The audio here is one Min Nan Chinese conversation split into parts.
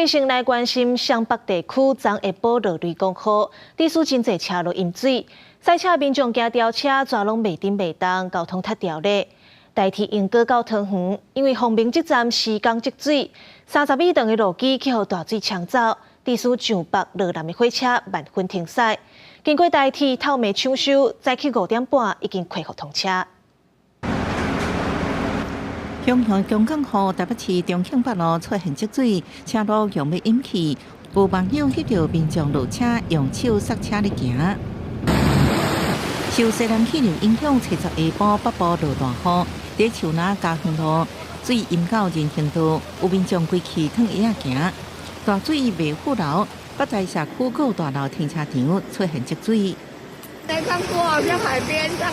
這先來關心雙北地區昨下晡落雷公雨，致使真濟車路淹水，賽車民眾驚掉車，逝攏袂振袂動，交通窒掉咧。台鐵鶯歌到桃園，因為鳳鳴這站施工積水，30米長的路基去予大水沖走，致使上北落南的火車慢分停駛。經過台鐵透暝搶修，早起5點半已經恢復通車。雄雄強降雨，台北市中慶北路出現積水，車路用欲淹去，有網友翕著民眾落車用手剎車咧行。受西南氣流影響，初十下晡北部落大雨，佇樹林嘉園路水淹到人行道，有民眾規氣褪鞋仔行。大水袂富流，北台社區閣大樓停車場出現積水。沒看過，好像海邊上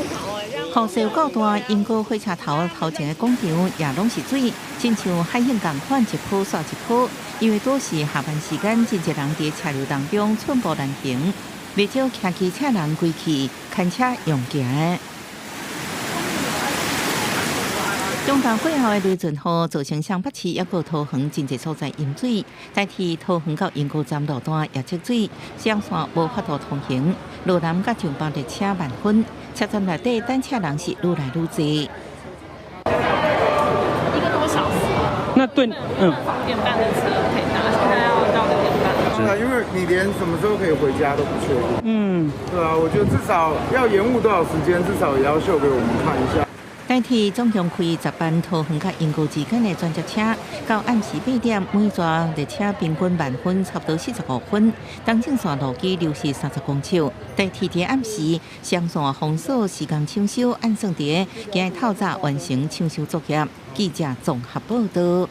頭雨勢夠大，鶯歌火車頭頭前的廣場也攏是水，親像海湧仝款，一波煞一波。因為都是下班時間，真濟人佇車流當中寸步難行，袂少騎機車人規氣牽車用行。中晝過後的雷陣雨，造成雙北市抑閣桃園真濟所在淹水，台鐵桃園到鶯歌站路段也積水，雙線無法度通行。羅南佮上北列車慢分，車站內底等車人是愈來愈濟。 1個多小時。那對，5點半的車可以搭，現在要到6點半。對啊，因為你連什麼時候可以回家都不確定。對啊，我覺得至少要延誤多少時間，至少也要秀給我們看一下。台鐵總共開10班桃園佮鶯歌之間的轉接車，到暗時8點，每逝列車平均慢分差不多45分，東正線路基流失30公尺。台鐵佇暗時雙線封鎖施工搶修，按算佇今日透早完成搶修作業。記者綜合報道。